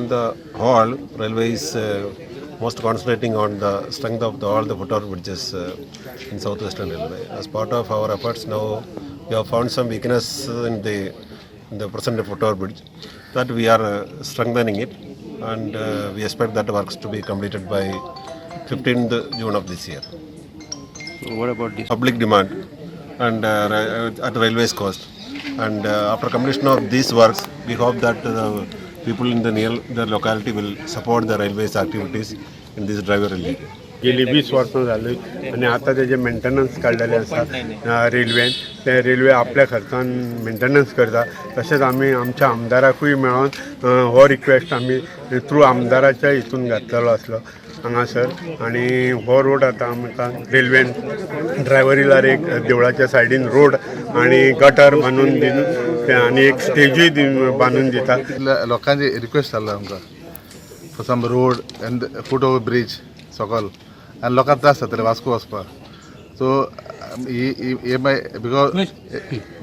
On the whole, railway is most concentrating on the strength of all the foot bridges in South Western Railway. As part of our efforts now, we have found some weakness in the present foot bridge that we are strengthening it, and we expect that works to be completed by 15th June of this year. What about this? Public demand and at railways cost. And after completion of these works, we hope that the people in the near the locality will support the railways activities in this driver area. गेली 20 वर्सां जाली आनी आतां तेजें maintenance काडलेलें आसा रेल्वेन. ते रेल्वे आपल्या खर्चान मेंटेनन्स करता. तशेंच आमी आमच्या आमदाराकूय मेळोन हो रिक्वेस्ट आमी थ्रू आमदाराच्या हितून घातलेलो आसलो हांगासर. आनी हो रोड आतां आमकां रेल्वेन ड्रायव्हरीलार एक देवळाच्या सायडीन रोड आनी गटर बांदून दिवन ते आनी एक स्टेजूय बांदून दिता. लोकांचे रिक्वेस्ट जाल्लो आमकां for some road and foot over bridge सकल आनी लोकांक त्रास जातले वास्को वचपाक. सो हे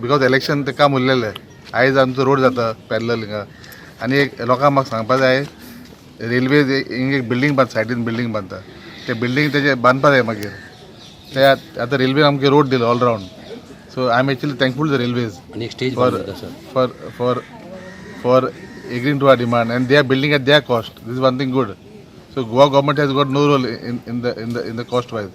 because election ते काम उरलेलें. आयज आमचो रोड जाता पॅरलल हिंगा. आनी एक लोकांक म्हाका सांगपा जाय, रेल्वे हिंग एक बिल्डींग बांद, सायडीन बिल्डींग बांदता, ते बिल्डींग तेजे बांदपा जाय. मागीर ते आतां रेल्वेन आमकां रोड दिलो all round, so I am actually thankful the railways आणि एक स्टेज for बांधून sir. for agreeing to our demand, and they are building at their cost. This is one thing good. So Goa government has got no role in the cost wise.